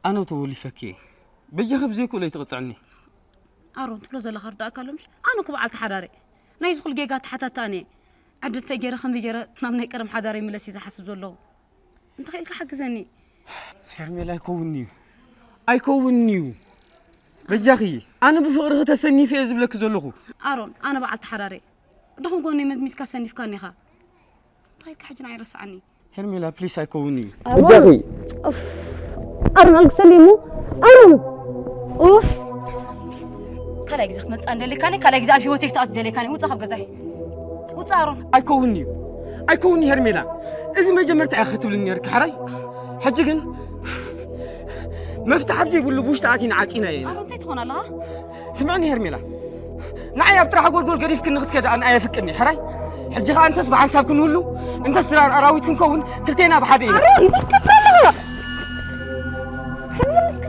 ኣነ ተወሊፈኪ እየ። በጃኺ ብዘይክእሎ ኣይትቕጽዕኒ። ኣሮን፣ ትብሎ ዘለኻ ርዳእካ ኣሎ ምሽ? ኣነ እኮ በዓልቲ ሓዳር እየ። ናይዚ ኩሉ ጌጋ ተሓታቲ ኣነ እየ። ዕድል ተገይረ ከመይ ገይረ ናብ ናይ ቀደም ሓዳረይ ምለስ እየ ዝሓስብ ዘለኹ። እንተኽኢልካ ሓግዘኒ። ሄርሜላ፣ ኣይከውንን'ዩ፣ ኣይከውንን'ዩ። በጃኺ፣ ኣነ ብፍቕርኺ ተሰኒፈ እየ ዝብለኪ ዘለኹ። ኣሮን፣ ኣነ በዓልቲ ሓዳር እየ። ድኹም ጎነይ መዝሚዝካ ሰኒፍካኒ ኢኻ። እንተኽኢልካ ሕጂ ንዓይ ረስዓኒ። ሄርሜላ፣ ፕሊስ፣ ኣይከውንን'ዩ። በጃኺ። ኣሮን፣ ኣልግሰለይ እሞ። ኣሮን። ኡፍ። ካልኣይ ግዜ ክትመጽእ እንደሌካኒ፣ ካልኣይ ግዜ ኣብ ህይወተይ ክትኣቱ ደሌካኒ። ውጻእ ካብ ገዛይ። ውጻእ ኣሮን። ኣይከውንን'ዩ፣ ኣይከውንን'ዩ ሄርሜላ። እዚ መጀመርታ እያ ክትብልኒ ነርኪ፣ ሕራይ? ሕጂ ግን መፍትሕ ኣብ ዘይብሉ ብውሽጢ ኣቲና ዓጺናዮ ኢና። ኣሮን፣ እንታይ ትኾን ኣለኻ? ስምዕኒ ሄርሜላ፣ ንዓይ ኣብ ጥራሕ ጎልጎል ገዲፍክኒ ክትከዳ ኣነ ኣየፍቅድኒ፣ ሕራይ? ሕጂ ኸኣ እንተስ ብሓንሳብ ክንህሉ፣ እንተስ ድራር ኣራዊት ክንከውን፣ ክልቴና ብሓደ ኢና። ኣሮን፣ እንታይ ትገብር ኣለኻ? ሕራይ፣ እስከ